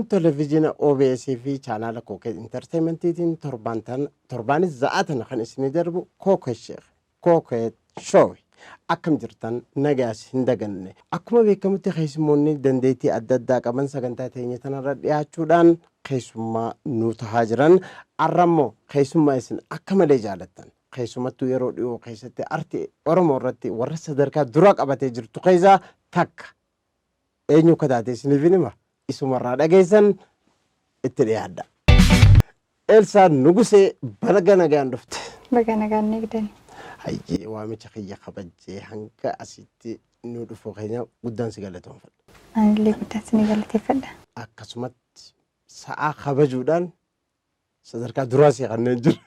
Televezyiina OBS fi chaanaala Kookee Entertainmentiitiin torbaan tan torbaanis za'aa tana kan isinii darbu Kookee Sheekh Kookee Show. Akkam jirtan? Nagaas hin daganne. Akkuma beekamutti keessummoonni dandeettii adda addaa qaban sagantaa teenya tanarra dhiyaachuudhaan keessummaa nu tahaa jiran. Arrammoo keessummaa isin akka malee jaalattan, keessumattuu yeroo dhiyoo keessatti arti Oromoo irratti warra sadarkaa duraa qabatee jirtu keessaa takka. Eenyu akka taate isiniif hin hima. Isumarraa dhageessan itti dhiyaadha. Elsaa Nugusee, baga nagaan dhufte. Baga nagaan eegdani. Hayyee, waamicha kiyya kabajjee hanga asitti nu dhufuu keenya guddaan si galatoomfadha. Anillee guddaan isin galateeffadha. Akkasumatti sa'aa kabajuudhaan sadarkaa duraa si kanneen jira.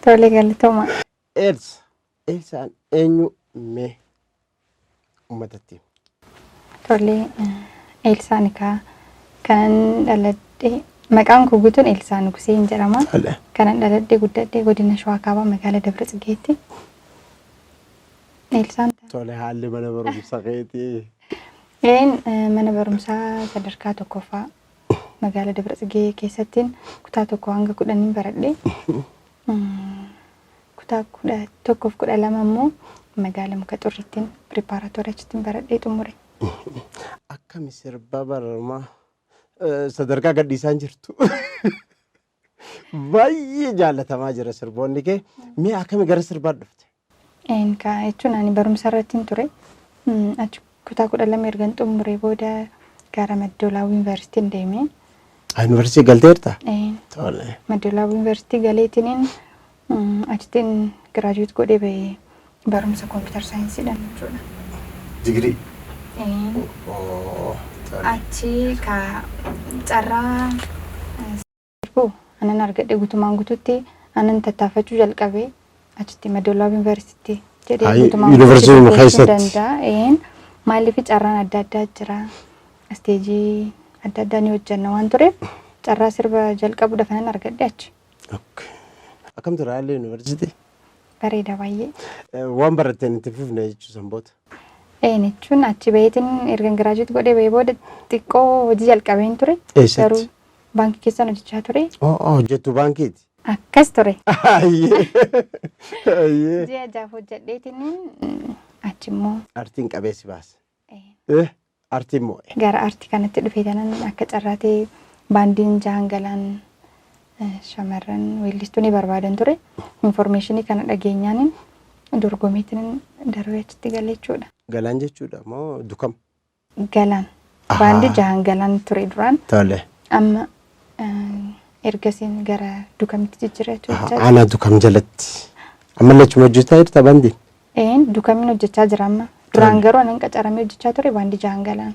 Tole, galatooma. Elsa. Elsaan eenyu mee uummatatti himi? Tole, Elsaan egaa kanan dhaladhe, maqaan koo guutuun Elsaa Nuguseen jedhama. Tole. Kanan dhaladhe guddadhe godina Shawaa Kaabaa magaalaa Dabra Tsigeetti. Elsaan Tole, haalli mana barumsa keetii? Een, mana barumsaa sadarkaa tokkoffaa magaalaa Dabra Tsigee keessattiin kutaa 1 hanga 10n baradhe. Kutaa 11f 12 immoo magaala Muka Xurriittiin preparatory achittiin baradhee xumure. Akkami sirba barmaa sadarkaa gadhiisaan jirtu? Baay'ee jaallatamaa jira sirboonni kee. Mee akkami gara sirbaa dhufte? Een, ka jechuun ani barumsa irrattiin ture. Achi kutaa 12 ergan xumuree booda gara Madda Walaabuu Yuunivarsiitiin deeme. Yuunivarsiitii galteerta? Een, Tole. Madda Walaabuu Yuunivarsiitii galeetiniin achittiin graduate godhee bahee barumsa computer saayinsiidhaan jechuudha. Digirii. Een, Oo, tole. Achi ka carraa sirbuu anan argadhe guutumaan guututti anan tattaafachuu jalqabe achitti Madda Walaabuu Yuunivarsiitii jedhee Haa, guutumaan guututti yuunivarsiitii dubbachuu keessatti. danda'a. Een, maaliif carraan adda addaa jira. Isteejii adda addaa ni hojjenna waan tureef carraa sirba jalqabuudhaaf anan argadhe achi. Okay. Akkam ture haalli yuunivarsiitii? Bareeda baay'ee. Waan baratteen itti fufne jechuu sanboota. Een, jechuun achi baheetiin ergan graduate godhee bahee booda xiqqoo hojii jalqabeen ture. Eessatti? Garuu baankii keessan hojjechaa ture. Oh, hojjettuu baankiiti. Akkas ture. Ayyee. Ayyee. Ji'a 6f hojjedheetiin achi immoo Artiin qabeessi baase. Een, Artiin moo'e. Gara aartii kanatti dhufee tanan akka carraa ta'e baandiin Jahan Galaan shamarran weellistuu ni barbaadan ture. Informeeshinii kana dhageenyaanin dorgomeetiin darbee achitti galee jechuudha. Galaan jechuudha moo Dukam? Galaan. Baandii Jahan Galaan ture duraan. Tole. Amma ergasiin gara Dukamitti jijjiirrachuu jechaa jira. Aanaa Dukam jalatti. Ammallee achuma hojjetaa jirta baandiin? Een, Dukamiin hojjechaa jira amma. Duraan garuu anan qacaramee hojjechaa ture baandii Jahan Galaan.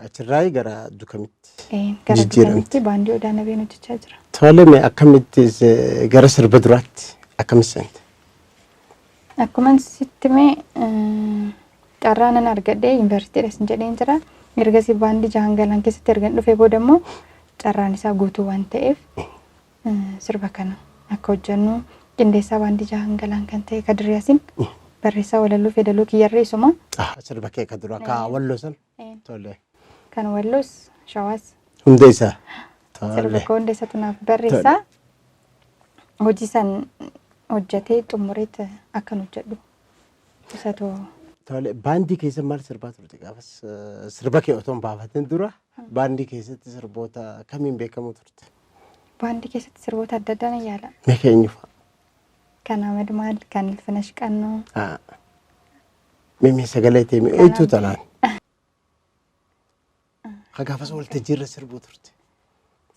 Achirraa gara Dukamitti Een, gara jijjiiramte. Dukamitti baandii Odaa Nabeen hojjechaa jira. Tole, mee akkamitti gara sirba duraatti akkamitti seente? Akkuma sitti mee carraa nan argadhe yuunivarsiitiidha sin jedheen jira. Ergasii baandii Jahan Galaan keessatti ergan dhufee booda immoo carraan isaa guutuu waan ta'eef sirba kana akka hojjennu qindeessaa baandii Jahan Galaan kan ta'e Kadir Yaasin, barreessaa walaloo fi yeedaloo kiyyarree isuma. Sirba kee kan duraa ka Walloo san? Tole. Kan Walloos, Shawaas. Hunda isaa. Sirba Tole. koo hunda isatu naaf barreessaa. Hojii san hojjetee xumureet akkan hojjedhu isatu. Tole, baandii keessa maal sirbaa turte gaafas? Sirba kee otoo hin baafatin dura baandii keessatti sirboota kamiin beekamu turte? Baandii keessatti sirboota adda addaa nan yaala. Mee eenyu fa'a? Kan Ahmad Maal, kan Ilfinash Qannoo. Mee mee sagalee ta'e mi'eetu tanaan. Ka gaafas waltajjii irra sirbuu turte.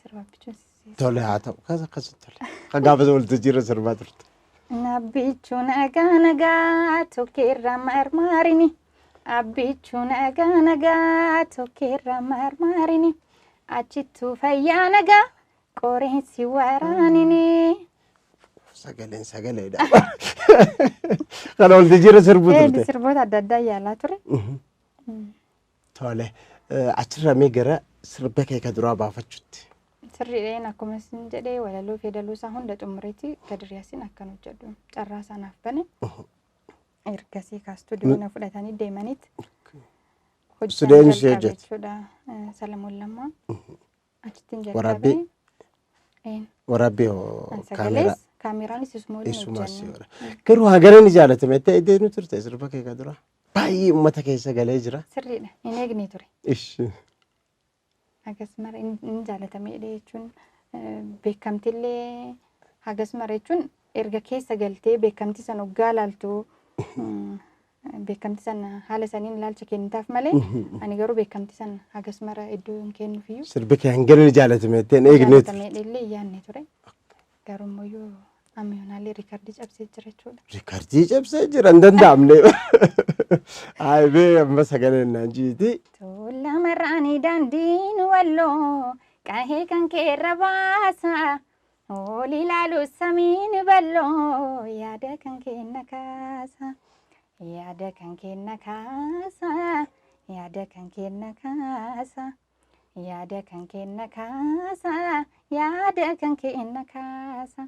Sirba Abbichuun. Tole, haa ta'u kas akkasitti tole. Ka gaafas waltajjii irra sirbaa turte. Abbichuu nagaa nagaa tokkeerra marmaarini. Abbichuu nagaa nagaa tokkeerra marmaarini. Achittuu fayyaa nagaa qoreensi waraanini. Sagaleen sagaleedha. Kana waltajjii irra sirbuu turte. Sirboota adda addaa yaalaa ture. Tole, achirraa mee gara sirba kee ka duraa baafachuutti. Sirriidheen akkuma isin jedhee walaloo fi yeedaloo isaa hunda xumureeti Kadir Yaasiin akkan hojjedhu carraa isaa naaf bane. Ergasii kaastuudiyoo na fudhatanii deemaniit hojii Stuudiyoo eenyu si jalqabe hojjete? jechuudha. Salamoon Lammaa. Achittiin Waraabbii? jalqabee. Een, Waraabbii hoo An kaameraa sagalees kaameraanis isuma waliin isumas hojjenna. Garuu hagana ni jaalatame ta'e deemu turte sirba kee ka dura. Baay'ee uummata keessa galee jira. Sirriidha. Hin eegne ture. Ishi. Hagas mara hin jaalatamedha jechuun beekamtillee hagas mara jechuun erga keessa galtee beekamtii sana hoggaa laaltu beekamtii sana haala saniin ilaalcha kennitaaf malee ani garuu beekamtii sana hagas mara iddoo hin kennuufiyyuu. Sirbi kee hangana ni jaalatame ta'e hin eegne ture. Jaalatamedha illee hin yaadne ture. Garuu immoo amma yoonaallee riikardii cabsee jira jechuudha. Riikardii cabsee jira hin danda'amne. Ayi bee amma sagaleen naan jiiti. Tola marraanii daandiin walloo qahee kan keerra baasa. Ol ilaalu samiin bal'oo yaada kan kenna kaasa. Yaada kan kenna kaasa. Yaada kan kenna kaasa. Yaada kan kenna kaasa. Yaada kan kenna kaasa.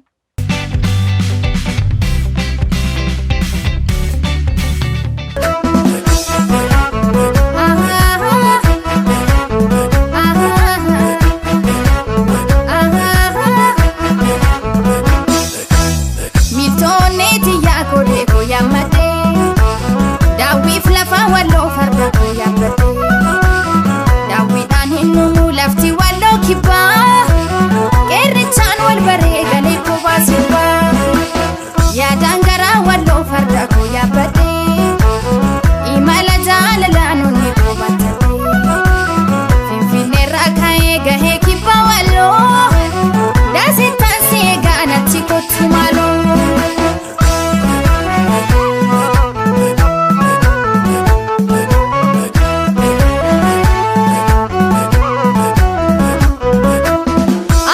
Miltoonni tiyyaa koree koo yaammadhee daawwiif lafa walloo farda koo yaabbadhee daawwiidhaan hin dhumu lafti walloo kibbaa qeerrichaan wal baree galee kophaa sirbaa yaadaan garaa walloo farda koo yaabbadhee imala jaalalaan onni koo battadhee finfinneerraa ka'ee gahee kibbaa walloo daasittaan si eegaa natti kottu maaloo.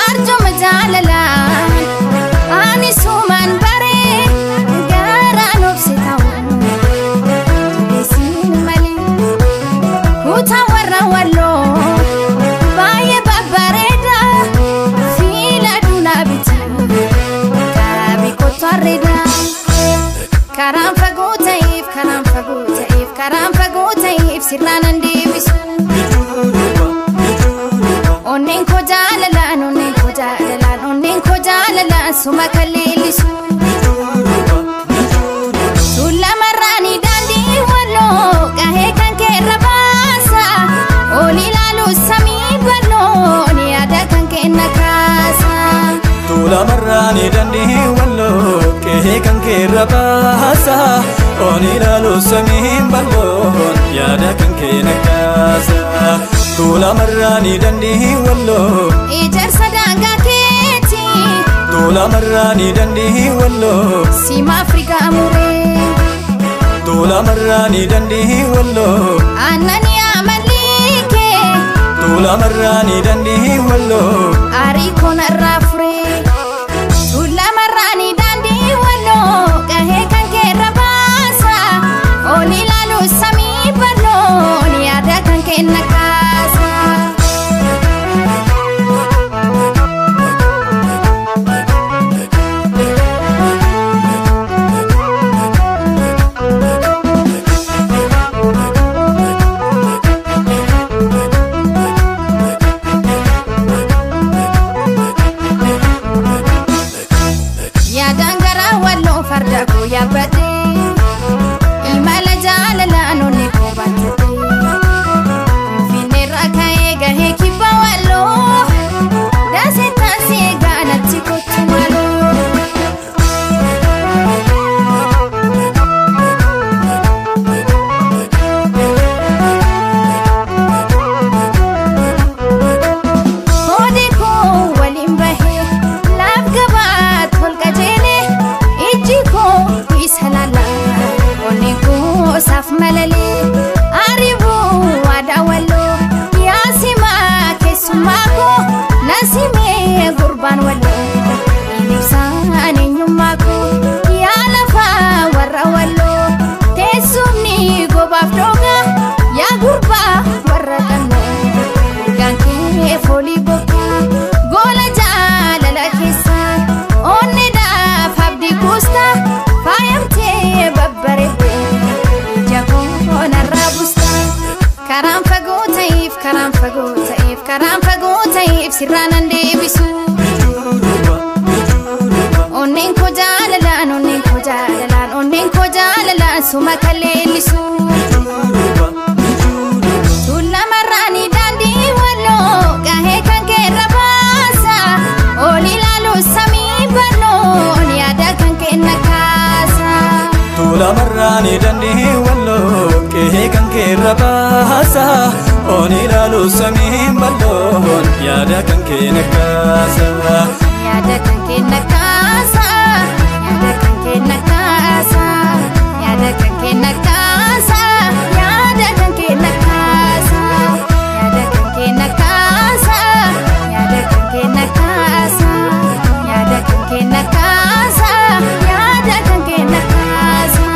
Arjuma jaalalaan ani sumaan baree garaan obse ta'u jabeessiin malee kutaa warra walloo baay'ee babbareeda fiila dunaa bitu qaabi kottu arreeda. Karaan fagoo ta'eef karaan fagoo ta'eef karaan fagoo ta'eef sirnaan an deebisu. Onneen koo jaalalaan onneen koo jaalalaan onneen koo jaalalaan suma kan leellisu. Tuulamarraanii daandii walloo qahee kan keerra baasa. Ol ilaalu samii bal'oon yaada kan kenna kaasa. Tuulamarraanii dandii walloo qe'ee kan keerra baasa. Oon ilaalu samiin bal'oon yaada kan keena kaasa. Tuulamarraanii dandii walloo Ijaarsa daangaa keeti Tuulamarraanii dandii walloo siima Afrikaa muree. Tuulamarraanii dandii walloo Aannan yaa malli kee Tuulamarraanii dandii walloo aarii koonarraa furee. Tuulamarraanii daandii walloo qahee kan keerra baasa. Ol ilaalu samii bal'oon yaada kan kenna kaasa. Yaadaan garaa walloo farda koo yaabbadhee imala jaalalaan onni koo battadhee finfinneerraa ka'ee gahee kibba walloo daasittaan si eegaa natti kottu maaloo. Koodi koo waliin bahee laaf gabaa tol qajeelee ijji koo isa laala onni koo saaf malalee ariibuu aadaa walloo yaasimaa keessummaa koo nasimee gurbaan walloo inni ibsaan eenyummaa koo yaa lafaa warra walloo teessumni gobaaf dhoogaa yaa gurbaa warra qannoo. Urgaan kee foolii bokkaa gola jaalala keessa onni dhaaf abdii kuusta faayamtee babbareedde ija koo sirraa nan deebisu. Onneen koo jaalalaan, onneen koo jaalalaan, onneen koo jaalalaan suma kaleellisu. Tuulamarraani daandii walloo gahee kan keerra baasa. Ol ilaalu samii bal'oon yaada kan kenna kaasa. Tuulamarraani dandii walloo qe'ee kan keerra baasa. Oon ilaalu samiin bal'oon yaada kan keenya kaasa. Yaada kan kenna kaasa. Yaada kan kenna kaasa. Yaada kan kenna kaasa. Yaada kan kenna kaasa. Yaada kan kenna kaasa. Yaada kan kenna kaasa. Yaada kan kenna kaasa. Yaada kan kenna kaasa.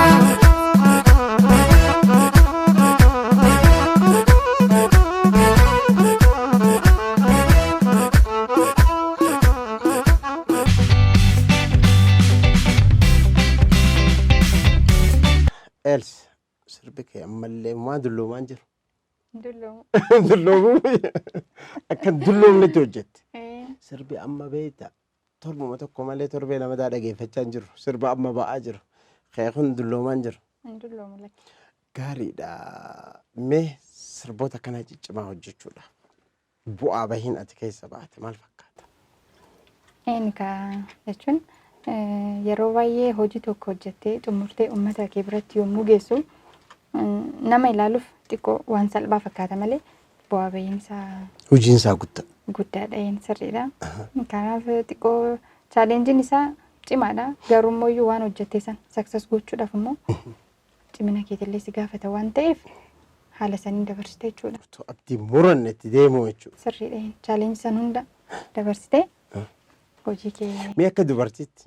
Els sirbi kee ammallee maa dulloomaan jiru. Dulloomu. Dulloomuu akka hin dulloomnetti hojjette. Sirbi amma beekta torbuma tokko malee torbee lamataa dhageeffachaa hin jiru. Sirba amma ba'aa jiru. Kee kun dulloomaan jiru. Hin dulloomu lakki. Gaariidha. Mee sirboota kana ciccimaa hojjechuudhaaf bu'aa bahiin ati keessa baate maal fakkaata? Egaa jechuun yeroo baay'ee hojii tokko hojjettee xumurtee uummata kee biratti yommuu geessu nama ilaaluuf xiqqoo waan salphaa fakkaata malee bu'aa bahiin isaa Hojiin isaa guddaa. Guddaadha, een sirriidha. Kanaaf xiqqoo challengeiin isaa cimaadha. Garuu immoo waan hojjettee san success gochuudhaaf immoo cimina keetillee si gaafata waan ta'eef haala saniin dabarsite jechuudha. Otoo abdii muranne itti deemuu jechuudha. Sirriidha. Challenge san hunda dabarsitee hojii kee. Mee akka dubartiitti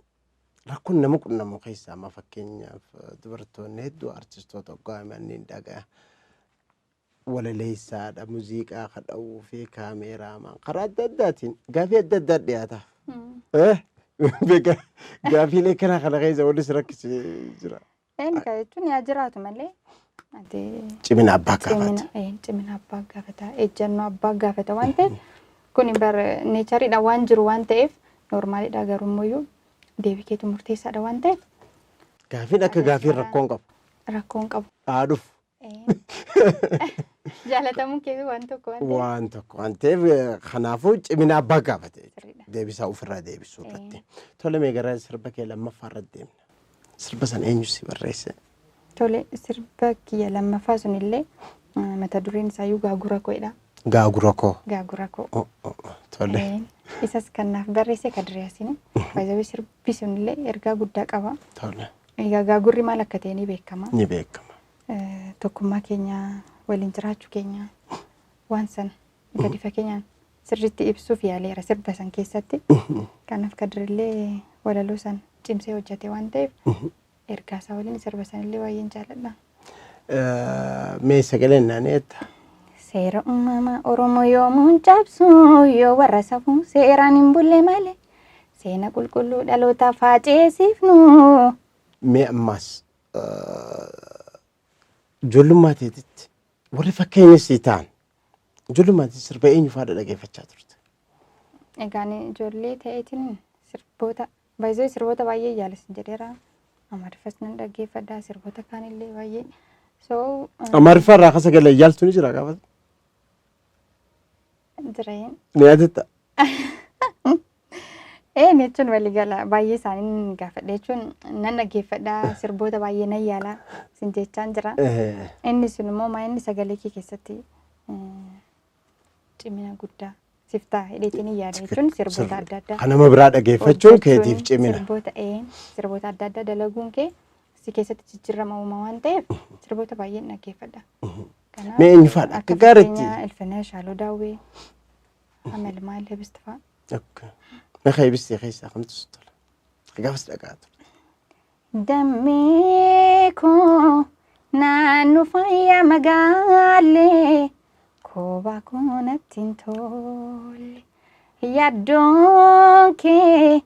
rakkoon nama qunnamu keessaa amma fakkeenyaaf dubartoonni hedduu artistoota hoggaa manneen dhagaa walaleessaadha, muuziqaa kadha'uu fi kaameeraamaan karaa adda addaatiin gaafii adda addaa dhiyaataaf. Gaafiilee kana kana keessa wanni si rakkisee jira. Egaa jechuun yaa jiraatu malee ati Cimina abbaa gaafata. Cimina abbaa gaafata, ejjennoo abbaa gaafata waan ta'eef kun bar natureiidha waan jiru waan ta'eef normalidha, garuu immoo deebii keetu murteessaadha waan ta'eef. Gaafiin akka gaafiin rakkoon qabu. Rakkoon qabu. Haa dhufu. Jaalatamuu kee waan tokko waan ta'eef. Waan tokko waan ta'eef kanaafuu cimina abbaa gaafate. Sirriidha. Deebisaa ofirraa deebisuu irratti. Tole, mee gara sirba kee lammaffaa irratti deemna. Sirba sana eenyu si barreesse? Tole, sirba kiyya lammaffaa sunillee mata dureen isaayyuu Gaagura Koodha. Gaagura Koo. Gaagura Koo. Oh, oh, oh. Tole. Isas kan naaf barreesse Kadiriyaasiin. Baay'ee sirbi sunillee ergaa guddaa qaba. Tole. Egaa gaagurri maal akka ta'e ni beekama. Ni beekama. Tokkummaa keenya, waliin jiraachuu keenya waan san gadi fageenyaan sirriitti ibsuuf yaaleera sirba san keessatti. Kanaaf Kadirillee walaloo san cimsee hojjete waan ta'eef ergaa isaa waliin sirba sanillee baay'een jaalladha. Mee sagaleen naanneetta? Seera uumamaa Oromoo yoomuun cabsu, yoo warra safuu seeraan hin bulle malee, seena qulqulluu dhalootaaf haa ceesifnu. Mee ammaas ijoollummaa teetitti warri fakkeenya sii ta'an, ijoollummaa teetitti sirba eenyu fa'aadha dhageeffachaa turte? Egaan ijoollee ta'eetiin sirboota baay'ee, sirboota baay'ee jaalasin jedheera. Amaariffas nan dhaggeeffadha, sirboota kaanillee baay'ee. So Amaariffaa irraa akka sagalee yaaltu ni jira gaafa? Jireen. Ni yaadatta? Ee, jechuun waliigala baay'ee isaanii gaafadha jechuun nan dhaggeeffadha, sirboota baay'ee nan yaala sin jechaan jira. Inni sun immoo maa inni sagalee kee keessatti cimina guddaa siif ta'a hidheetiin hin yaada jechuun sirboota adda addaa. Kan nama biraa dhaggeeffachuun keetiif cimina. Sirboota, ee, sirboota adda addaa dalaguun kee si keessatti jijjiirama uumaa waan ta'eef sirboota baay'een dhaggeeffadha. Kanaaf Mee eenyu fa'aadha? Akka gaariitti. fakkeenya Ilfinee Shaaloo Daawwee, Amal Maal Hibist fa'a. Mee Hibistii keessaa kamtu sitti tola? Gaafas dhagaa ture. Dammee koo naannoo fayyaa magaalee koobaa koo natti hin tolle. Yaaddoon kee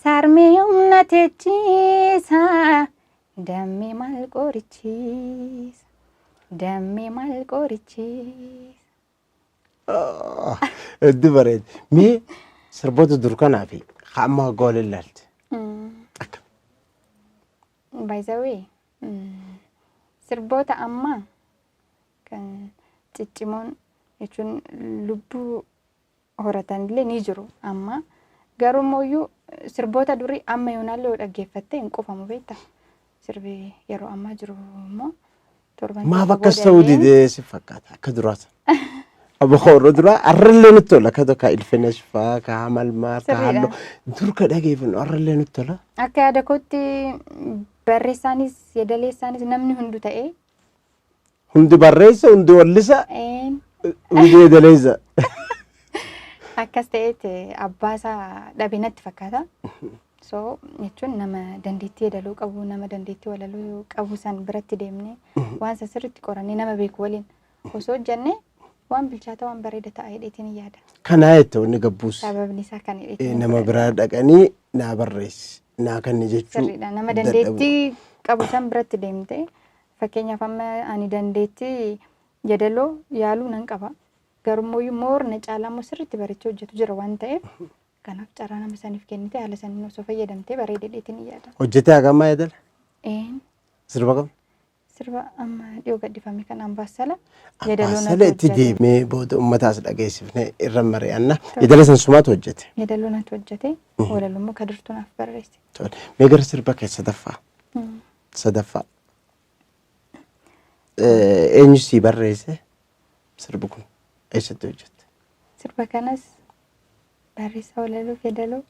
sarmee humna teechiisa. Dammee maal qorichiisa? Dammee maal qorichiisa? Hedduu bareeda. Mee sirboota dur kanaa fi ka amma waggaa waliin ilaalte. Akkam. By the way, sirboota ammaa kan ciccimoon jechuun lubbuu horatan illee ni jiru amma. Garuu immoo sirboota durii amma yoonaallee yoo dhaggeeffatte hin quufamu beektaa. Sirbi yeroo ammaa jiru immoo torban Maaf tokko akkas booda ta'uu illee didee si fakkaata akka duraa sana? Abba warra duraa har'allee nutti tola akka tokko Ilfinesh fa'aa ka Hamalmaal ka Sirriidha. Halloo dur ka dhageeffannu har'allee nutti tola. Akka yaada kootti barreessaanis yeedaleessaanis namni hundu ta'ee Hundi barreessa, hundi wallisa, een hundi yeedaleessa. Akkas ta'eet abbaa isaa dhabe natti fakkaata. So jechuun nama dandeettii yeedaloo qabu, nama dandeettii walaloo qabu san biratti deemnee waan san sirriitti qorannee nama beeku waliin osoo hojjennee waan bilchaata waan bareeda ta'a jedheetiin hin yaada. Kanaa jette wanni gabbuus. Sababni isaa kan jedheetiin Nama biraa dhaqanii naa barreessi naa kanni jechuu Sirriidha. Nama dadhabu. dandeettii qabu san biratti deemte, fakkeenyaaf amma ani dandeettii yeedaloo yaaluu nan qaba. Garuu immoo na caalaa immoo sirriitti barachuu hojjetu jira waan ta'eef, kanaaf carraa nama saniif kennite haala saniin osoo fayyadamtee bareeda jedheetiin hin yaada. Hojjetee hagamaa yeedala? Een. Sirba kam? Sirba amma dhiyoo gadhifame kan Ambaassala. Yeedaloo natu Ambaassala itti hojjete. deemee booda uummataas dhageessifnee irra mari'anna. Yeedala san sumaatu hojjete. Yeedaloo natu hojjete. Walaloo immoo Kadirtuu naaf barreesse. Tole. Mee gara sirba kee sadaffaa. Sadaffaa. Eenyu sii barreesse sirbi kun, eessatti hojjette? Sirba kanas barreessaa walaloo fi yeedaloo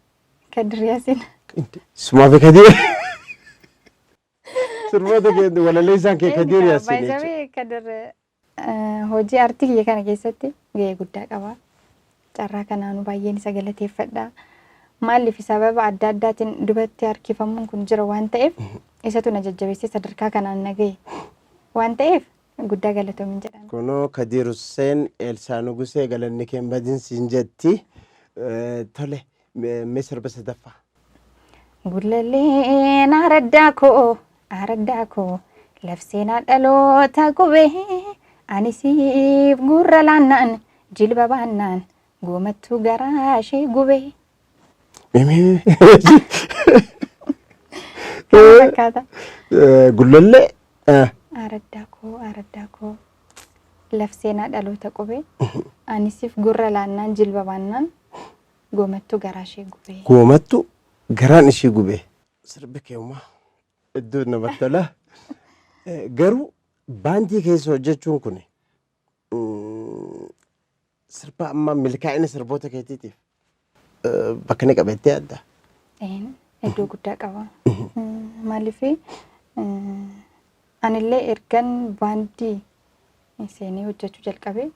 Kadir Yaasin. Sumaa fi Kadir. Sirboota kee walaleessaan kee Kadir Yaasin jechuudha. Baay'ee Kadir hojii aartii kiyya kana keessatti gahee guddaa qaba. Carraa kanaanuu baay'een isa galateeffadha. Maaliif sababa adda addaatiin dubatti harkifamuun kun jira waan ta'eef, isatu na jajjabeessee sadarkaa kanaan na gahe waan ta'eef guddaa galatoomin jedhan. Kunoo Kadir Hussein, Eelsaa Nugusee galanni kee hin badin siin jetti. Tole, mee sirba sadaffaa. Gullalleen araddaa koo, araddaa koo, lafseenaa dhaloota qubee, ani siif gurra laannaan jilba baannaan goomattuu garaa ishee gubee. Mee mee. Kana fakkaata. Gullallee. Araddaa koo, araddaa koo, lafseenaa dhaloota qubee, ani siif gurra laannaan jilba baannaan goomattuu garaa ishee gubee. Goomattu garaan ishee gubee. Sirbi keewmaa iddoo namatti tola. Garuu baandii keessa hojjechuun kun sirba amma milkaa'ina sirboota keetiitiif bakka ni qabattee adda. Een, iddoo guddaa qaba. Maaliif anillee ergan baandii seenee hojjechuu jalqabe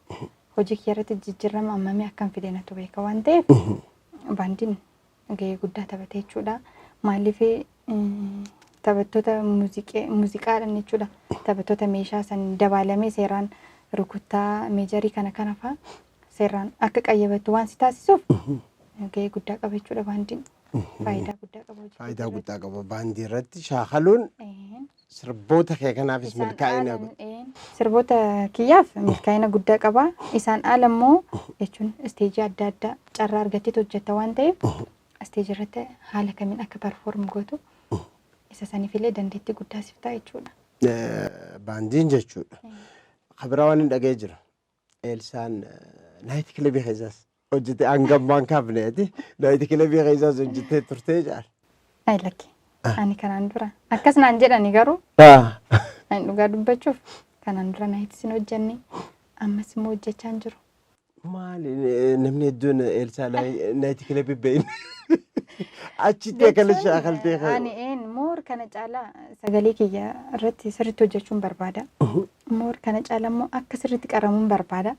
hojii kiyya irratti jijjiirama ammamii akkam fide natu beeka waan ta'eef baandiin gahee guddaa taphate jechuudha. Maaliif taphattoota muuziqaadhaan jechuudha. Taphattoota meeshaa san dabaalamee seeraan rukuttaa meejarii kana kana fa'aa seeraan akka qayyabattu waan si taasisuuf gahee guddaa qaba jechuudha baandiin. Faayidaa guddaa qaba hojii Faayidaa irratti. guddaa qaba baandii irratti shaakaluun sirboota kee kanaafis Isaan milkaa'ina aala, sirboota kiyyaaf milkaa'ina guddaa qaba. Isaan ala immoo jechuun isteejii adda addaa carraa argatteetu hojjetta waan ta'eef isteejii irratti haala kamiin akka perform gootu isa saniif illee dandeettii guddaa siif ta'a jechuudha. Baandiin jechuudha. Kabiraa waan hin dhaga'ee jira. Eelsaan night clubii keessaas hojjete hangammaan kaafneeti. Night clubii keessaas hojjetee turtee jaal. Ay lakki. Ani kanaan dura akkas naan jedhani, garuu ani dhugaa dubbachuuf kanaan dura nightis hin hojjenne, ammas immoo hojjechaa hin jiru. Maali, namni hedduun Eelsaa night clubii beeyne. Achitti akkana shaakaltee. Ani een more kana caalaa sagalee kiyya irratti sirriitti hojjechuun barbaada. More kana caalaa immoo akka sirriitti qaramuun barbaada.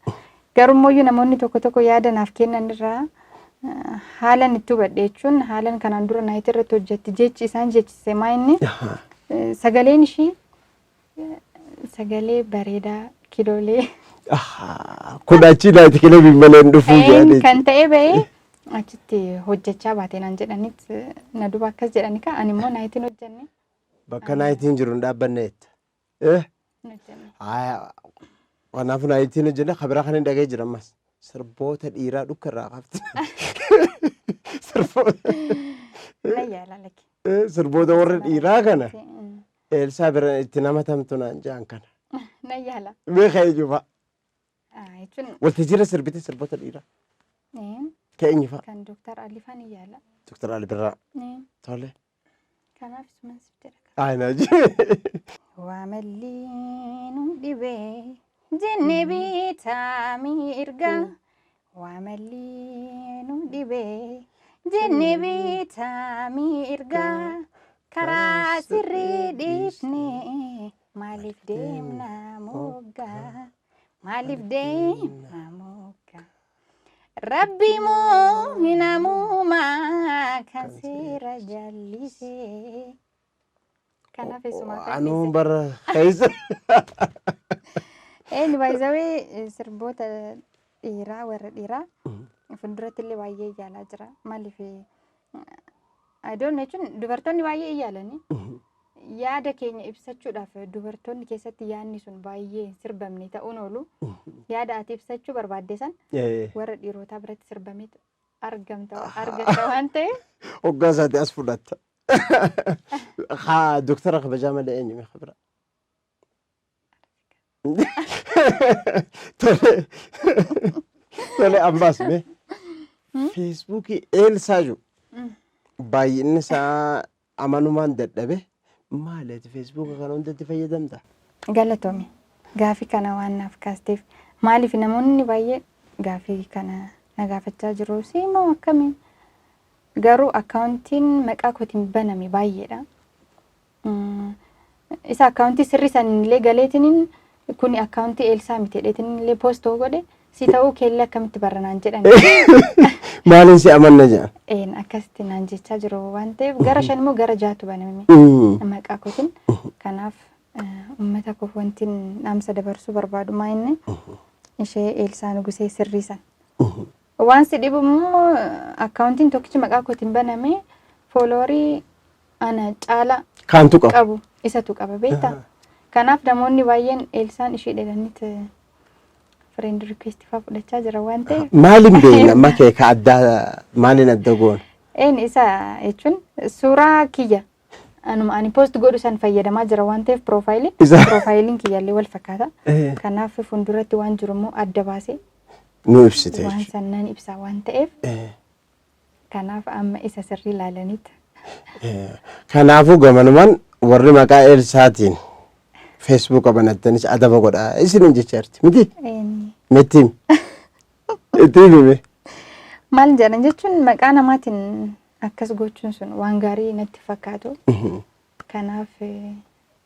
Garuu immoo namoonni tokko tokko yaada naaf kennan irraa haalan itti hubadhe jechuun haalan kanaan dura night irratti hojjetti jechi isaan jechise maa inni sagaleen ishii sagalee bareedaa kiloolee Kun achi night clubii malee hin dhufuu jedhanii. Kan ta'e bahee achitti hojjechaa baate naan jedhanit na duba akkas jedhani ka ani immoo nightiin hojjenne. Bakka nightiin jiru hin dhaabbanne jetta. Hin hojjenne. Kanaaf nightiin hojjenne kabiraa kan hin dhaga'ee jira ammas. Sirboota dhiiraa dhukka irraa kaafte. Sirboota Nan yaala lakki. Sirboota warra dhiiraa kana Eelsaa bira itti nama tamtu naan jaan kana. Nan yaala. Beeka eenyu fa'a? Jechuun Waltajjiirra sirbite sirboota dhiiraa. Ka eenyu fa'a? Kan Dooktar Alifaa ni yaala. Dooktar Ali Birraa. Tole. Kanaaf isuman siif jedha. Ayina jee. Waa malli nu dhibee jenne bitaa mirga. Waa malli nu dhibee jenne bitaa mirga. Karaa sirrii dhiifne maaliif deemna moggaa? Maaliif deemna moggaa? Rabbi moo hin amuuma kan seera jallisee. Kanaaf eessumaa kan Anuu dhiise. bara keessa. Eenyu baay'isawee sirboota dhiiraa warra dhiiraa fuulduratti illee baay'ee yaalaa jira. Maaliif, I don't know, jechuun dubartoonni baay'ee yaalanii yaada keenya ibsachuudhaaf dubartoonni keessatti yaadni sun baay'ee hin sirbamne ta'uun oolu, yaada ati ibsachuu barbaadde san warra dhiirotaa biratti sirbamee argamta argatta waan ta'eef. Hoggaa isaati as fudhatta. Haa, doktara kabajaa malee eenyu mee kabira? Tole. Tole, ammaas mee. Feesbuukii Eelsaa jiru. Baay'inni isaa amanumaan dadhabe. Maali, ati feesbuuka kana hundatti fayyadamta? Galatoomi. Gaafii kana waan naaf kaasteef. Maaliif, namoonni baay'ee gaafii kana na gaafachaa jiru. Siimoo akkamiin? Garuu akkaawuntiin maqaa kootiin baname baay'eedha. Isa akkaawuntii sirrii sanillee galeetiniin kuni akkaawuntii Eelsaa miti jedheetiin illee post godhe, si ta'uu keellee akkamitti barranaan jedhan. Maaliin si amanna jedhan? Een, akkasitti naan jechaa jiru waan ta'eef, gara shan immoo gara jaatu baname maqaa kootiin. Kanaaf uummata koof wanti dhaamsa dabarsuu barbaadu maa inni ishee Eelsaa Nugusee sirrii san. Waan si dhibu immoo akkaawuntiin tokkichi maqaa kootiin baname followerii ana caala Kaantu qaba. qabu isatu qaba, beektaa? Kanaaf namoonni baay'een Eelsaan ishee jedhaniit friend request fa'aa fudhachaa jira waan ta'eef. Maaliin beekna amma kee ka addaa, maaliin adda goona? Een, isa jechuun suuraa kiyya anuma ani post godhu san fayyadamaa jira waan ta'eef profileii profileiin kiyyaallee wal fakkaata. Kanaaf fuulduratti waan jiru immoo adda baasee Nu ibsite waan jechuudha. san nan ibsa waan ta'eef, kanaaf amma isa sirrii ilaalaniit. Kanaafuu gamanumaan warri maqaa Eelsaatiin feesbuuka banattanis adaba godhaa isinin jecha jirti miti? Een, Metti itti himi. Maal jedhan jechuun, maqaa namaatiin akkas gochuun sun waan gaarii natti fakkaatu. Kanaaf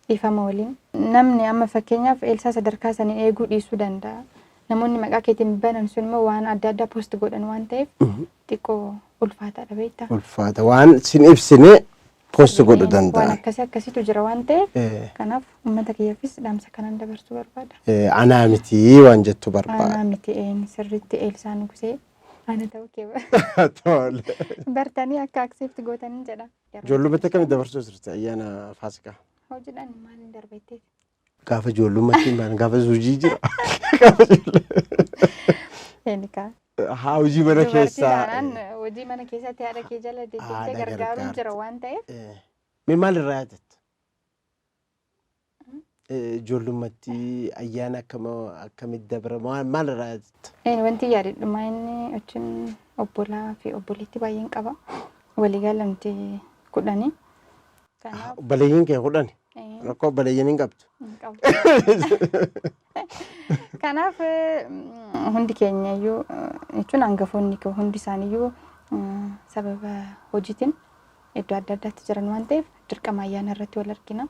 dhiifama waliin. Namni amma fakkeenyaaf Eelsaa sadarkaa sanii eeguu dhiisuu danda'a. Namoonni maqaa keetiin banan sun immoo waan adda addaa post godhan waan ta'eef xiqqoo ulfaataadha, beektaa. Ulfaata, waan sin ibsine post godhu Waan danda'a. akkasii akkasiitu jira waan ta'eef, kanaaf uummata kiyyaafis dhaamsa kanan dabarsuu barbaada. Anaa miti waan jettu barbaada. Anaa miti, een, sirriitti Eelsaa Nugusee ana ta'uu kee Tole. bartanii akka accept gootanii jedha. Ijoollummaatti akkamitti dabarsuu turte ayyaana Faasikaa? Hojiidhaan maaliin darbettee? Gaafa ijoollummaatti maal, gaafa hojii jira. Gaafa Eenika. Haa, hojii mana Dubartii keessaa. taanaan hojii mana keessatti haadha kee jala deddeebitee Haadha gargaaruun gargaarti. jira waan ta'eef. Mee maal irraa yaadatta? Ijoollummaatti ayyaana akkamitti dabra, maal irraa yaadatta? Een, wanti yaadadhumaa inni jechuun obbolaa fi obboleettii baay'een qaba. Waliigala nuti 10. Kanaaf Obboleeyyiin kee 10? Rakkoo obboleeyyiin hin qabdu? Hin qabu. Kanaaf hundi keenya iyyuu, jechuun hangafoonni koo hundi isaaniiyyuu sababa hojiitiin iddoo adda addaatti jiran waan ta'eef dirqama ayyaana irratti wal argina.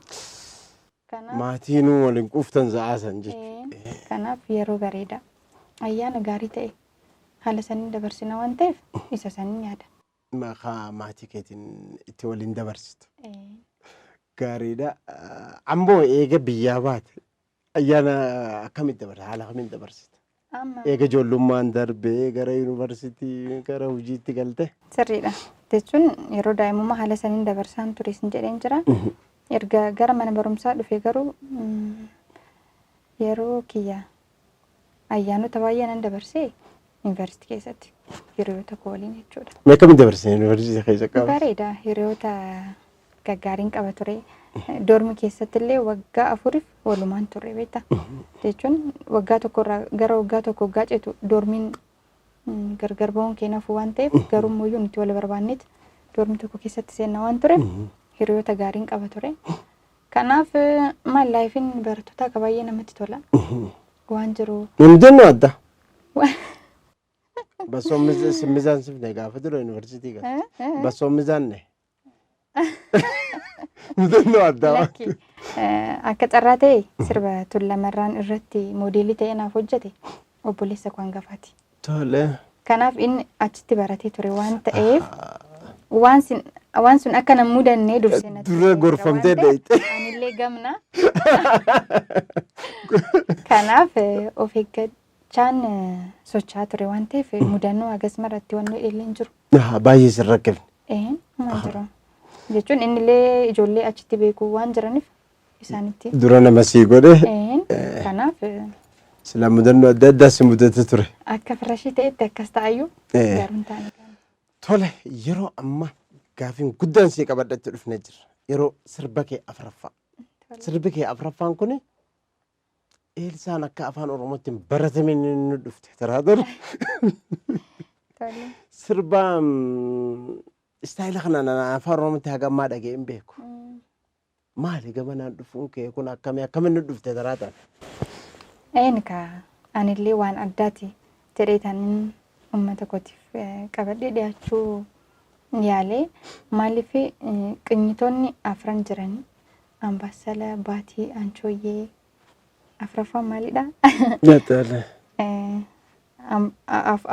Kanaaf Maatiinuu waliin quuftan za'aa san jechuudha. Kanaaf yeroo bareeda ayyaana gaarii ta'e haala saniin dabarsina waan ta'eef isa saniin yaada. Maqaa maatii keetiin itti waliin dabarsitu. Eh. Gaariidha. Amboo eega biyyaa baate ayyaana akkamitti dabarsa? Haala kamiin dabarsita? Amma Eega ijoollummaan darbee gara yuunivarsiitii, gara hojiitti galte. Sirriidha. Jechuun yeroo daa'imummaa haala saniin dabarsaan ture sin jedheen jira. Erga gara mana barumsaa dhufe garuu yeroo kiyya ayyaanota baay'ee nan dabarsee. Yuunivarsiitii keessatti hiriyoota koo waliin jechuudha. Mee akkamitti dabarsite yuunivarsiitii keessa qaba? Bareeda, hiriyoota gaggaariin qaba ture. Doormi keessatti illee waggaa 4f walumaan turre beektaa. Jechuun waggaa tokkorraa gara waggaa tokko waggaa ceetu doormiin gargar ba'uun keenyaaf waan ta'eef, garuu immoo nuti wal barbaanneet doormi tokko keessatti seenna waan tureef hiriyoota gaariin qaba ture. Kanaaf maal, lifeiin barattoota akka baay'ee namatti tola. Waan jiru. Mudannoo addaa. Bassoon mizaan sifne gaafa dura yuunivarsiitii galte. Bassoon mizaanne. Mudannoo addaa. Lakki, akka carraa ta'e sirba Tuulamarraan irratti moodeelii ta'ee naaf hojjete obboleessa koo hangafaati. Tole. Kanaaf inni achitti baratee ture waan ta'eef waan sun akka nan mudannee dursee natti Dura himee jira gorfamtee waan ta'eef, dheeyte. anillee gamna. Kanaaf of eeggachaan socho'aa ture waan ta'eef mudannoo hagas maratti waan illee hin jiru. Baay'ee sin rakkifne. Maal jiru. Jechuun innillee ijoollee achitti beekuu waan jiraniif isaanitti. Dura nama sii godhe. Kanaaf Sila mudannoo adda addaa si mudate ture. Akka firashii ta'etti akkas ta'ayyuu garuu hin taane. Tole, yeroo amma gaafiin guddaan sii qabadhatti dhufnee jira. Yeroo sirba kee afuraffaa. Sirbi kee afuraffaan kuni Eelsaan akka afaan Oromootti hin baratamin nu dhufte. Taraa Tole. Sirba style kanaan afaan Oromootti haga ammaa dhaga'ee hin beeku. Maali gamanaan dhufuun kee kun akkamii akkamiin nu dhufte taraa ta'an? Een kaa, anillee waan addaati jedhee tanin uummata kootiif qabadhee dhiyaachuu yaalee. Maaliif, qinyitoonni afran jiranii, Ambaasala, Baatii, Anchooyyee, afraffaan maalidha? Tole.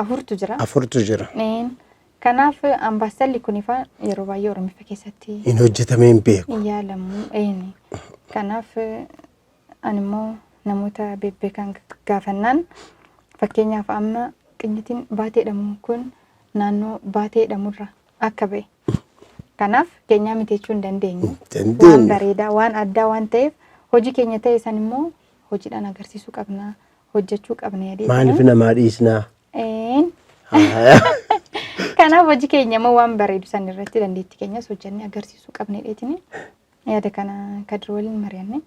Afurtu jira. Afurtu jira. Een, kanaaf ambaasalli kun ifaa yeroo baay'ee Oromiffa keessatti Hin hojjetamee hin beeku. hin yaalamu. Een, kanaaf ani immoo namoota bebbeekan gaafannaan, fakkeenyaaf amma qinyitiin Baatee jedhamu kun naannoo Baatee jedhamurra akka ba'e. Kanaaf keenyaa miti jechuu hin dandeenyu. Waan Dandeenyu. bareedaa, waan addaa waan ta'eef hojii keenya ta'e san immoo hojiidhaan agarsiisuu qabna, hojjechuu qabna yaadee. Maaliif namaa dhiisnaa? Een, kanaaf hojii keenya immoo waan bareedu san irratti dandeettii keenyas hojjennee agarsiisuu qabna jedheetini yaada kana Kadir waliin mari'anne.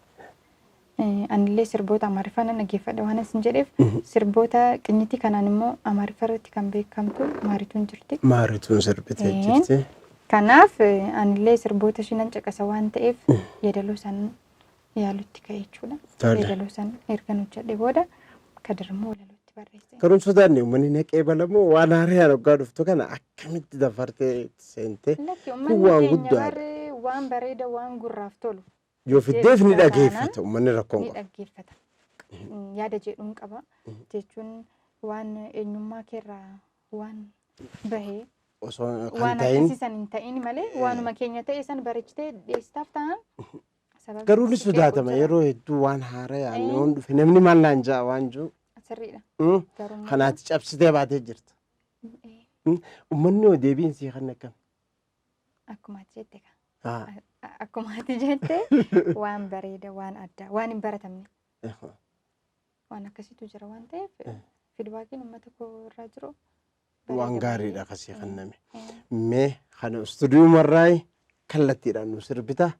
Anillee sirboota Amaariffaa nan dhaggeeffadha waan isin jedheef, sirboota qinyitii kanaan immoo Amaariffa irratti kan beekamtu Maarituun jirti. Maarituun sirbitee Een. jirti. Kanaaf anillee sirboota ishii nan caqasa waan ta'eef yeedaloo san yaalutti ka'e jechuudha. Tole. Yeedaloo san ergan hojjedhe booda Kadir immoo walalootti barreesse. Garuu sodaanne uummanni naqee balamoo waan haaraan hoggaa dhuftu kana akkamitti dafartee seentee Lakki, kun uummanni waan keenya guddaadha. barri waan bareeda, waan gurraaf tolu Yoo fiddeef ni taanaan dhageeffata uummanni, rakkoon ni qabu. dhaggeeffata. Yaada jedhuun qaba. Jechuun waan eenyummaa keerraa waan bahee Osoo kan waan ta'in akkasii san hin ta'in malee waanuma keenya ta'e san bareechitee dhiyeessitaaf ta'an sababni Garuu ni si qeequ sodaatama jira. Yeroo hedduu waan haaraa Eh. yoon dhufe namni maal naan ja'a waan jiru. Sirriidha. Garuu immoo- Kanaati cabsitee baatee jirta. Uummanni hoo deebiin sii kan akkam? Akkuma ati jette kaa. Haa. Akkuma ati jette, waan bareeda, waan addaa, waan hin baratamne, waan akkasiitu jira waan ta'eef feedbackiin uummata koo irraa jiru Waan bareeda gaariidha baay'ee. akkasii kenname. Mee kana istuudiyoomarraa kallattiidhaan nu sirbita.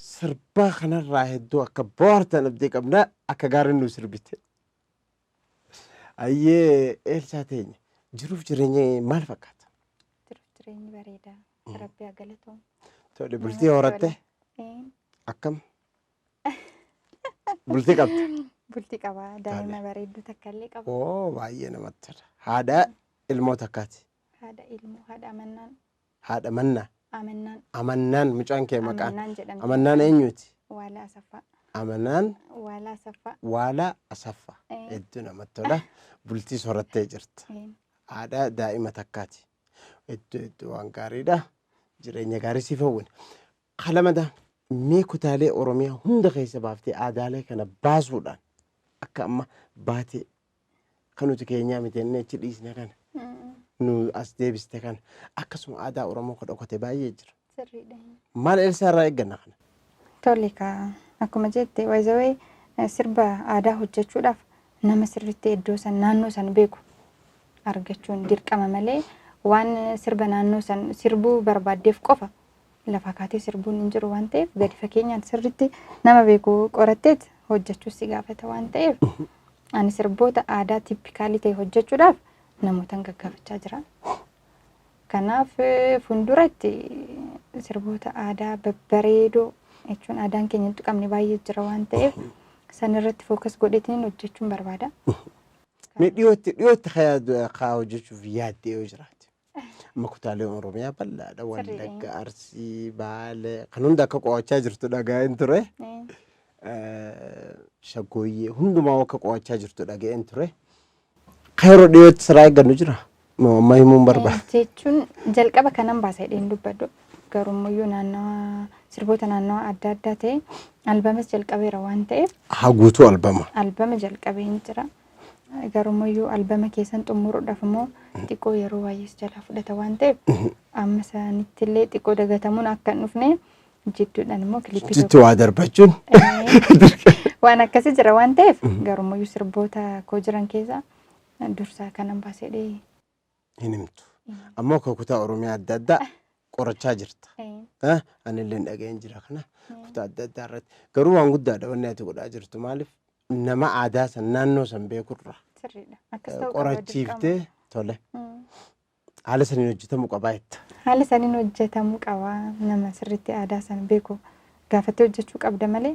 Sirbaa kanarraa hedduu akka bohaartan abdii qabna, akka gaariin nu sirbite. Ayyee, Eelsaa teenya, jiruuf jireenyi maal fakkaata? Jiruuf jireenyi bareeda. Rabbi haa galatoomu. Tole, bultii Namatti horatte tola. Akkam? Bultii qabda? Bultii qaba. Daa'ima bareedduu takka illee qaba. Oo, baay'ee namatti tola. Haadha ilmoo takkaati. Haadha ilmoo, haadha Amannaan. Haadha mannaa. Amannaan. Amannaan mucaan kee maqaan. Amannaan jedhamti. Amannaan eenyuti? Waalaa Asaffaa. Amannaan Waalaa Asaffaa. Waalaa Asaffaa. Hedduu namatti tola. Bultii sorattee jirta. Haadha daa'ima takkaati. Hedduu hedduu waan gaariidha. Jireenya gaarii siif hawwina. Kalamada mee kutaalee Oromiyaa hunda keessa baaftee aadaalee kana baasuudhaan akka amma baatee kan nuti keenyaa miti jennee achi dhiisne kana nu as deebiste kana, akkasuma aadaa Oromoo kan dhokate baay'ee jira. Sirriidha. Maal Eelsaa irraa eegganna kana? Tole kaa akkuma jette waayizawee sirba aadaa hojjechuudhaaf nama sirriitti iddoo san naannoo san beeku argachuun dirqama malee waan sirba naannoo san sirbuu barbaaddeef qofa lafaa kaatee sirbuun hin jiru waan ta'eef gadi fageenyaan sirriitti nama beeku qoratteet hojjechuu si gaafata waan ta'eef ani sirboota aadaa typical ta'e hojjechuudhaaf namootan gaggaafachaa jira. Kanaaf fuulduratti sirboota aadaa babbareedoo jechuun aadaan keenya hin tuqamne baay'ee jira waan ta'eef san irratti focus godheetiin hojjechuun barbaada. Mee dhiyootti dhiyootti kaa hojjechuuf yaaddee yoo jiraate. Amma kutaalee Oromiyaa bal'aadha. Wallagga, Arsii, Baalee kan hunda akka qo'achaa jirtu dhaga'een ture. Shaggooyyee hundumaa akka qo'achaa jirtu dhaga'een ture. Kan yeroo dhiyootti siraa eeggannu jira. Moo amma himuun barbaada? Jechuun jalqaba kanan baasa jedheen dubbadhu. Garummayyuu naannawa sirboota naannawa adda addaa ta'e albamas jalqabeera waan ta'eef Haa guutuu albama. Albama jalqabeen jira. Garummayyuu albama keessan xumuruudhaaf immoo xiqqoo yeroo baay'ees jalaa fudhata waan ta'eef amma isaanitti illee xiqqoo dagatamuun akka hin dhufne jidduudhaan immoo kilippii Sitti waa darbachuun. Waan akkasii jira waan ta'eef garummayyuu sirboota koo jiran keessa dursaa kanan baasee Hin himtu. Ammoo akka kutaa Oromiyaa adda addaa qorachaa jirta. Ani illee dhaga'een jira kana kutaa adda addaa irratti. Garuu waan guddaadha wanni ati godhaa jirtu, maaliif nama aadaa san naannoo san beekurra Sirriidha. Akkas ta'uu qaba. Qorachiiftee tole. Haala saniin hojjetamuu qabaa jetta. Haala saniin hojjetamuu qaba. Nama sirriitti aadaa san beeku gaafattee hojjechuu qabda malee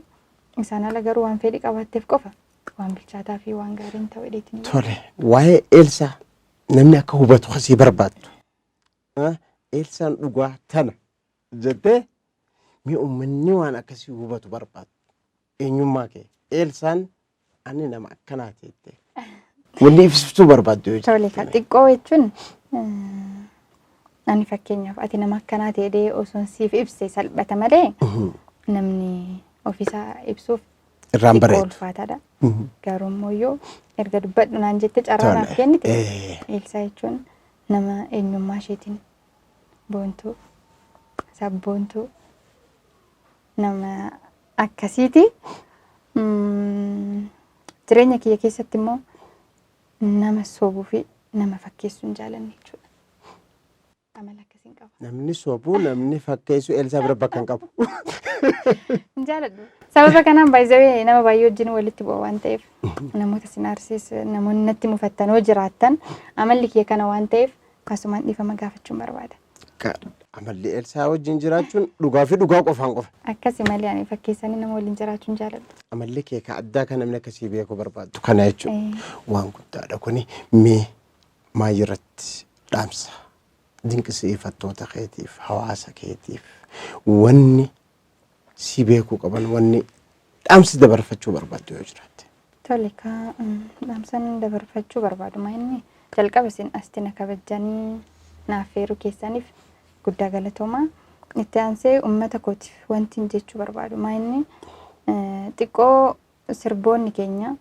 isaan ala garuu waan fedhii qabaatteef qofa waan bilchaataa fi waan gaariin ta'u jedheetiin. Tole, waa'ee Eelsaa namni akka hubatu kasii barbaaddu. Eelsaan dhugaa tana jettee mee uummanni waan akkasii hubatu barbaadu. Eenyummaa kee Eelsaan ani nama akkanaati jettee. Wanni ibsituu barbaaddu yoo Tole, kan xiqqoo jechuun ani fakkeenyaaf ati nama akkanaa ta'ee osoo siif ibse salphata malee namni ofiisaa ibsuuf Irraan xiqqoo bareedu. Ulfaataadha. Garuu immoo yoo erga dubbadhu naan jette carraa naaf kennite, Eelsaa jechuun nama eenyummaa isheetiin boontuu, sabboontuu, nama akkasiiti. Jireenya kiyya keessatti immoo nama sobuu fi nama fakkeessuu hin jaalanne jechuudha. Amala akkasiin qaba. Namni sobuu, namni fakkeessu Eelsaa bira bakka hin qabu. Hin jaaladhu. Sababa kanaan baay'ee nama baay'ee wajjin walitti bu'a waan ta'eef namoota sin aarsis, namoonni natti mufattan yoo jiraattan, amalli kiyya kana waan ta'eef akkasumaan dhiifama gaafachuun barbaada. Amalli Eelsaa wajjin jiraachuun dhugaa fi dhugaa qofaan qofa. Akkasi malee ani fakkeessanii nama waliin jiraachuu hin jaaladhu. Amalli kee ka addaa kan namni akkasii beekuu barbaaddu kana jechuudha. Waan guddaadha kuni. Mee maayirratti dhaamsa dinqisiifattoota keetiif, hawaasa keetiif, wanni si beekuu qaban, wanni dhaamsi dabarfachuu barbaaddu yoo jiraatte. Tole, ka dhaamsan dabarfachuu barbaadu maa inni jalqaba isin asti na kabajjanii naaf feeruu keessaniif guddaa galatoomaa. Itti aansee uummata kootiif wanti hin jechuu barbaadu maa inni xiqqoo sirboonni keenya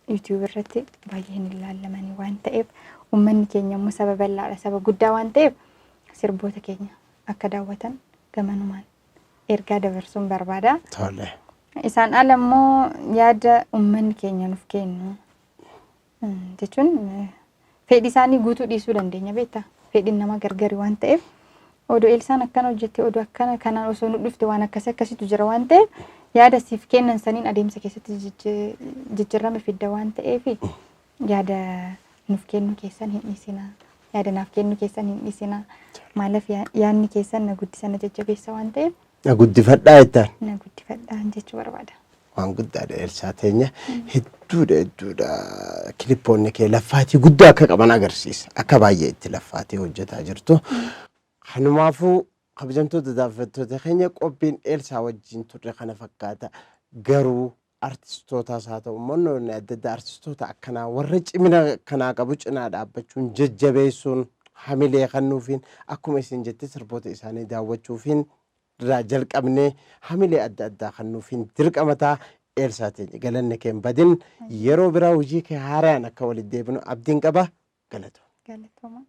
YouTube irratti baay'ee hin ilaallamanii waan ta'eef uummanni keenya immoo saba bal'aadha, saba guddaa waan ta'eef sirboota keenya akka daawwatan gamanumaan ergaa dabarsuun barbaada. Tole. Isaan ala immoo yaada uummanni keenya nuuf kennu jechuun fedhii isaanii guutuu dhiisuu dandeenya beektaa. Fedhiin nama gargari waan ta'eef odoo Eelsaan akkana hojjette, odoo akkana kanaan osoo nu dhufte, waan akkasii akkasitu jira waan ta'eef yaada siif kennan saniin adeemsa keessatti jijjiirama fidda waan ta'eef yaada nuuf kennu keessan hin dhiisinaa. Yaada naaf kennu keessan hin dhiisinaa. Maaliif yaadni keessan na guddisa, na jajjabeessa waan ta'eef Na guddifadhaa jettaan. Na guddifadhaa jechuu barbaada. Waan guddaadha Eelsaa teenya. Hedduudha hedduudha. Kilippoonni kee laffaatii guddaa akka qaban agarsiisa. Akka baay'ee itti laffaatii hojjetaa jirtu. Kanumaafuu kabajamtoota daawwattoota keenya, qophiin Eelsaa wajjin turre kana fakkaata. Garuu artistootaas haa ta'u mannoonni adda addaa artistoota akkanaa warra cimina kanaa qabu cinaa dhaabbachuun, jajjabeessuun, hamilee kennuufiin, akkuma isin jette sirboota isaanii daawwachuufiin irraa jalqabnee hamilee adda addaa kennuufiin dirqama ta'a. Eelsaa teenya, galanni kee hin badin. Yeroo biraa hojii kee haaraan akka walitti deebinu abdiin qaba. Galatoom. Galatooma.